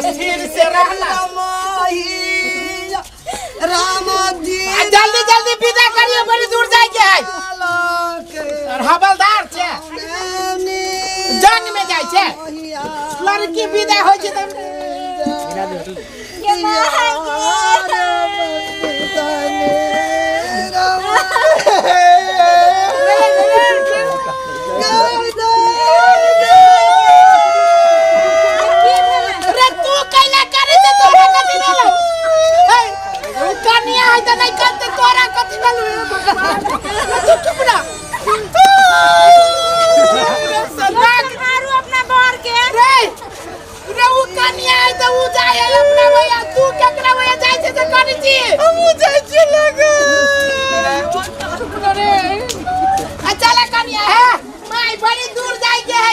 स्थिर से रहना। राम जी। आ जल्दी जल्दी विदा करियो, बड़ी दूर जाए के है। और हवलदार छे, जंग में जाए छे, लड़की विदा हो छै त गे माय रे तू कैला करे छै, तोरा कथी भेलौ? हे, उ कनिया है त नहीं करते, तोरा कथी भेलौ? हे भगवान, रे तू चुप रह। मारू अपना बर के। रे रे, उ कनिया है त उ जाय है अपना भैया, तू केकरा भैया जाय छै से करै छी? हम जाय छी लगे। चुप रह रे। आ चला कनिया है माय, बड़ी दूर जाय के है।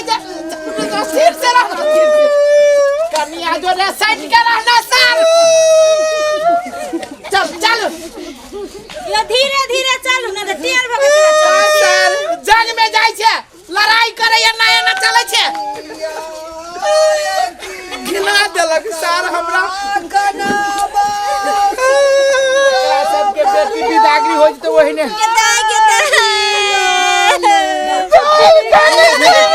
सिर से रहना, सिर से कनिया जो रे सट के रहना सर। चल चल। यो धीरे धीरे चलू ना त टेर भऽ के चलू। सर जंग में जाय छै, लड़ाई करे या नया ना चले छै। घिना देलक सर हमरा। एकरा सबके बेटी बिदागरी हो जेतै ओहिने। गे दाइ, गे दाइ।